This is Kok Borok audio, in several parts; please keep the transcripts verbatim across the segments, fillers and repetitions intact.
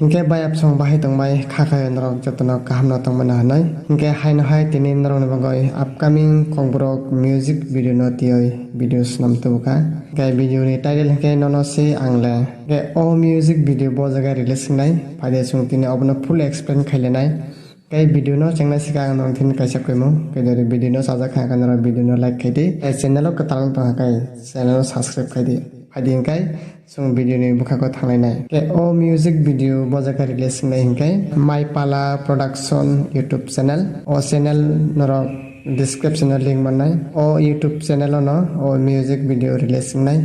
Hinkhe bayapsong bahai tongbai kha khayo norok jotono kaham no tongmani hinwi. Hinkhe haino hai tini norokni bagwi upcoming kokborok music video no tiyoi video swnam tubukha. Hinkhe video ni title hinkhe nono se ang le. Hinkhe o music video bo jaga release wngnai. Phaide chwng tini obono full explain khailenai. Hinkhe video no chengnai swkang ang nongthini kaisa kwimung. Hinkhe jodi video no chajak kha hinkhe norok video no like khaidi. Tei channel o kwtal wng tongkha khe channel o subscribe khaidi. Phaidi hinkhe chwng video ni bwkhago thanglainai. Hinkhe o music video bo jaga release wngnai hinkhe Maipala Production YouTube channel. O channel norok description o link mannai. O YouTube channel o no o music video release wngnai.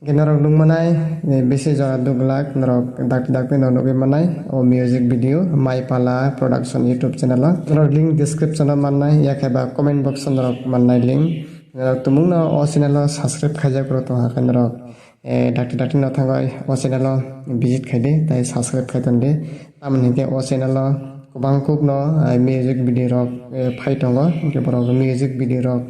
Hinkhe norok nukmanai, eh, bisi jora duk lak norok dakti dakti no nugwi mannai. O music video Maipala Production YouTube channel o. Norok link description o mannai, yakhe ba comment box o norok mannai link. Norok tumungno o channel o subscribe khaijak rw tongkha khe norok, eh, dakti dakti no thangwi o channel o visit khaidi, tei subscribe khai tondi. Tamoni hinkhe o channel o kwbang kuk no, eh, music video rok, eh, phai tongo, hinkhe borok music video rok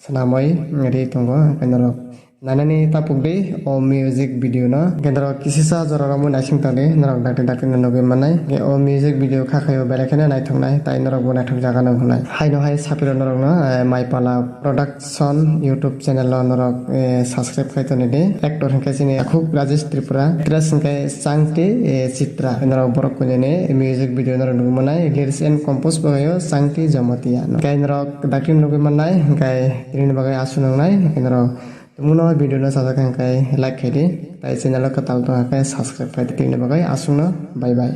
swnamwi ri tongo, hinkhe norok nainani tapuk di o music video no. Hinkhe norok kisisa jora romwi naising tongdi, norok dakti dakti no nugwi mannai. Hinkhe o music video kha khaio belai kheno naithoknai, tai norok bo naithok jaga no hwnai. Haino hai sapiro norok no, eh, Maipala Production YouTube channel o norok, eh, subscribe khai toni di. Actor hinkhe chini Akhuk Rajesh Tripura, actress hinkhe Changti, eh, Chitra. Norok borok kunini music video norok nugwi mannai. Lyrics and compose bo khaio Changti Jamatia. Hinkhe norok dakti nugwi mannai, hinkhe tini bagwi aswk nangnai, hinkhe norok tumungno video no sajak hinkhe like khaidi, tai channel o kwtal tongkha khe subscribe khaidi. Tini bagwi aswkno bye bye.